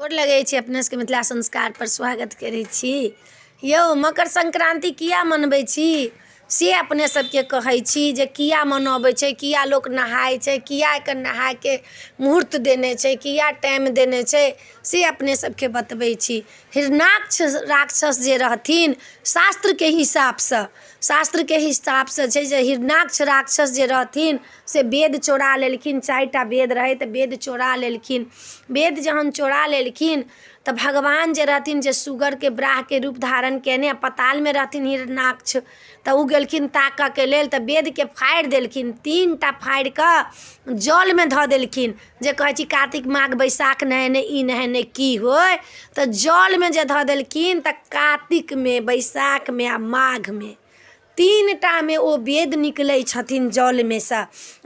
गोर लगै छी अपने सबके मिथिला संस्कारपर स्वागत करै छी। यौ मकर संक्रान्ति किआ मनबै छी से अपने सबके कहै छी जे किआ मनऽबै छै किआ लोक नहाय छै किआ एकर नहायके मुहूर्त देने छै किआ टाइम देने छै से अपने सबके बतबै छी। हिरणाक्ष राक्षस जे रहथिन शास्त्रके हिसाबसँ शास्त्रके हिसाबसँ छै जे हिरणाक्ष राक्षस जे रहथिन से वेद चोरा लेलखिन। 4टा वेद रहै तऽ वेद चोरा लेलखिन। वेद जहन चोरा लेलखिन तऽ भगवान जे रहथिन जे सुगरके ब्राहके रूप धारण कयने पतालमे रहथिन हिरणाक्ष, तऽ ओ गेलखिन ताकऽके लेल तऽ वेदके फाड़ि देलखिन। 3टा फाड़ि कऽ जलमे धऽ देलखिन। जे कहै छी कातिक माघ बैसाख नहेने ई नहेने की होइ, तऽ जलमे जे धऽ देलखिन तऽ कातिकमे बैसाखमे आ माघमे 3टामे ओ वेद निकलै छथिन जलमे सँ।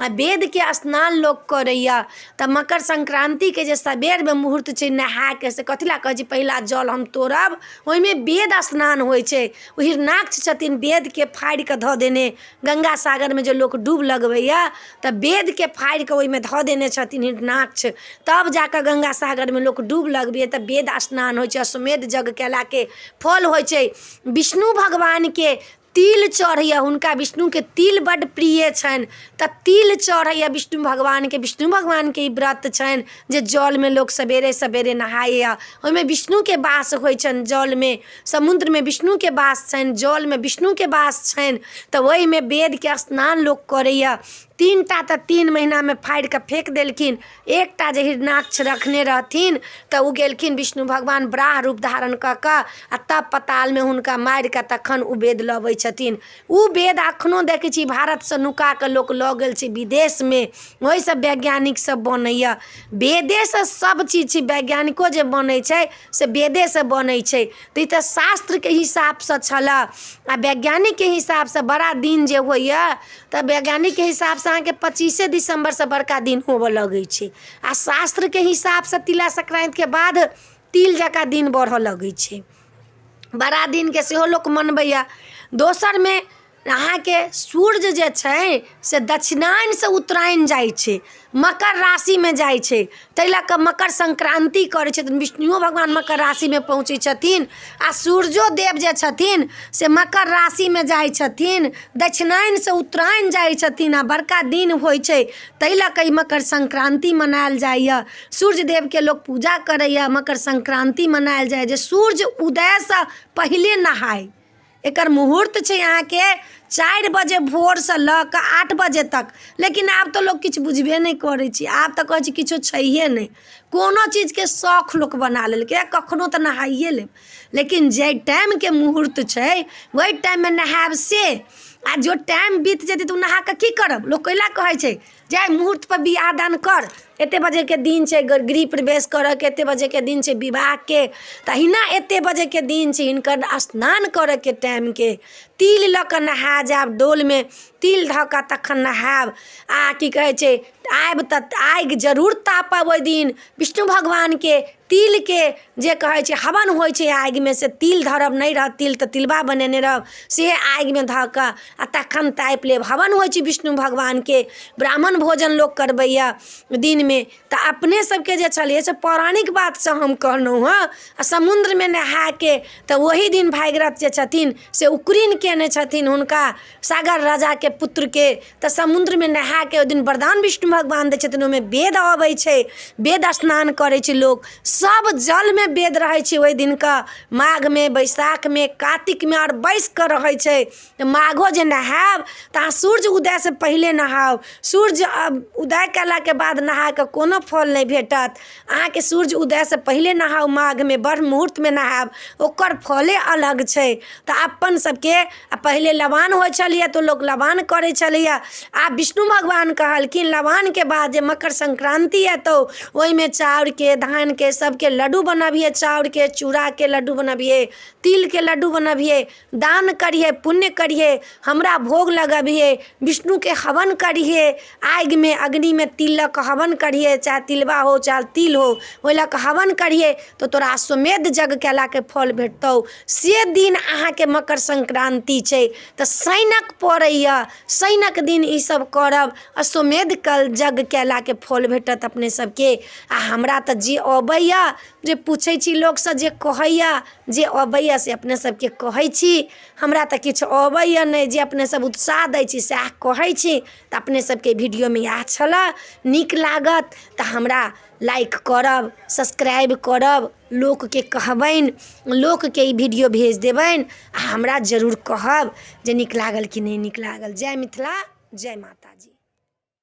आ वेदके स्नान लोक करैए। तऽ मकर संक्रान्तिके जे सबेरमे मुहूर्त छै नहायके, से कथी लए कहै छै पहिला जल हम तोड़ब, ओहिमे वेद स्नान होइ छै। ओ हिरणाक्ष छथिन वेदके फाड़ि कऽ धऽ देने। गंगा सागरमे जे लोक डूब लगबैए तऽ वेदके फाड़ि कऽ ओहिमे धऽ देने छथिन हिरणाक्ष, तब जाकऽ गंगा सागरमे लोक डूब लगबैए तऽ वेद स्नान होइ छै। अश्वमेध यज्ञ कयलाके फल होइ छै। विष्णु भगवानके तिल चढ़ैए, हुनका विष्णुके तिल बड्ड प्रिय छनि तऽ तिल चढ़ैए विष्णु भगवानके। विष्णु भगवानके ई व्रत छनि जे जलमे लोक सवेरे सवेरे नहाइए, ओहिमे विष्णुके वास होइ छनि। जलमे समुद्रमे विष्णुके वास छनि, जलमे विष्णुके वास छनि, तऽ ओहिमे वेदके स्नान लोक करैए। 3टा तऽ 3 महीनामे फाड़िकऽ फेक देलखिन। एकटा जे हिरणाक्ष रखने रहथिन तऽ ओ गेलखिन विष्णु भगवान ब्राह रूप धारण कऽ कऽ आ तब पतालमे हुनका मारिकऽ तखन ओ वेद लबै छथिन। ओ वेद एखनो देखै छी भारतसँ नुका कऽ लोक लऽ गेल छै विदेशमे, ओहिसँ वैज्ञानिक सब बनैए। वेदेसँ सब चीज छै, वैज्ञानिको जे बनै छै से वेदेसँ बनै छै। तऽ ई तऽ शास्त्रके हिसाबसँ छलऽ। आ वैज्ञानिकके हिसाबसँ बड़ा दिन जे होइए तऽ वैज्ञानिकके हिसाबसँ अहाँके 25 दिसम्बरसँ बड़का दिन होबऽ लगै छै, आ शास्त्रके हिसाबसँ तिला संक्रान्तिके बाद तिल जकाँ दिन बढ़ऽ लगै छै। बड़ा दिनके सेहो लोक मनबैए। दोसरमे अहाँके सूर्य जे छै से दक्षिणायनसँ उत्तरायण जाइ छै, मकर राशिमे जाइ छै, ताहि लऽ कऽ मकर संक्रान्ति करै छथिन। विष्णुओ भगवान मकर राशिमे पहुँचै छथिन आ सूर्यो देव जे छथिन से मकर राशिमे जाइ छथिन, दक्षिणायनसँ उत्तरायण जाइ छथिन आ बड़का दिन होइ छै, ताहि लऽ कऽ ई मकर संक्रान्ति मनायल जाइए। सूर्य देवके लोक पूजा करैए, मकर संक्रान्ति मनायल जाइए जे सूर्य उदयसँ पहिले नहाय। एकर मुहूर्त छै अहाँके 4 बजे भोरसँ लऽ कऽ 8 बजे तक। लेकिन आब तऽ लोक किछु बुझबे नहि करै छै, आब तऽ कहै छै किछो छैहे नहि, कोनो चीजके शौख लोक बना लेलकै, कखनो तऽ नहाइए लेब। लेकिन जाहि टाइमके मुहूर्त छै ओहि टाइममे नहायब से, आ जो टाइम बीत जेतै तऽ ओ नहा कऽ की करब। लोक कैला कहै छै जाहि मुहूर्तपर बियाह दान कर, एतेक बजेके दिन छै गृह प्रवेश करऽके, एतेक बजेके दिन छै विवाहके, तहिना एतेक बजेके दिन छै हिनकर स्नान करऽके टाइमके। तिल लऽ कऽ नहा जायब, डोलमे तिल धऽ कऽ तखन नहायब। आ की कहै छै आबि तऽ आगि जरूर तापब ओहि दिन विष्णु भगवानके तिलके जे कहै छै हवन होइ छै आगिमे, से तिल धरब, नहि रहत तिल तऽ तिलबा बनेने रहब, से आगिमे धऽ कऽ आ तखन तापि लेब। हवन होइ छै विष्णु भगवानके, ब्राह्मण भोजन लोक करबैए दिनमे। तऽ अपने सबके जे छलैए से पौराणिक बातसँ हम कहलहुँ हँ। आ समुद्रमे नहाके तऽ ओही दिन भागीरथ जे छथिन से उकरीन कयने छथिन हुनका सागर राजाके पुत्रके। तऽ समुद्रमे नहाके ओहि दिन वरदान विष्णु भगवान दै छथिन, ओहिमे वेद अबै छै, वेद स्नान करै छै लोक, सब जलमे वेद रहै छै ओहि दिनके माघमे बैसाखमे कातिकमे आओर बैसिकऽ रहै छै। तऽ माघो जे नहायब तऽ अहाँ सूर्य उदयसँ पहिले नहाउ, सूर्य उदय कयलाके बाद नहाकऽ कोनो फल नहि भेटत अहाँके। सूर्य उदयसँ पहिले नहाउ, माघमे ब्रह्म मुहूर्तमे नहायब, ओकर फले अलग छै। तऽ अपन सबके आ पहिले लबान होइ छलैए तऽ लोक लबान करै छलैए। आब विष्णु भगवान कहलखिन लबानके बाद जे मकर संक्रान्ति एतौ ओहिमे चाउरके धानके सबके लड्डू बनबिहे, चाउरके चूड़ाके लड्डू बनबिहे, तिलके लड्डू बनबिहे, दान करिहे, पुण्य करिहे, हमरा भोग लगबिहे, विष्णुके हवन करिहे, आगिमे अग्निमे तिल लऽ कऽ हवन करिहे, चाहे तिलबा हो चाहे तिल हो, ओहि लऽ कऽ हवन करिहे तऽ तोरा अश्वमेध यज्ञ कयलाके फल भेटतौ। से दिन अहाँके मकर संक्रान्ति छै तऽ शनिक पड़ैए, शनिक दिन ईसब करब, अश्वमेध कल यज्ञ कयलाके फल भेटत अपने सबके। आओर हमरा तऽ जे अबैए जे पूछै छी लोकसँ जे कहैए जे अबैए से अपने सबके कहै छी। हमरा तऽ किछु अबैए नहि, जे अपने सब उत्साह दै छी सएह कहै छी। तऽ अपने सबके वीडियोमे इएह छलऽ। नीक लागत तऽ हमरा लाइक करब, सब्सक्राइब करब, लोकके कहबनि, लोकके ई वीडियो भेज देबनि आओर हमरा जरूर कहब जे नीक लागल कि नहि नीक लागल। जय मिथिला, जय माताजी।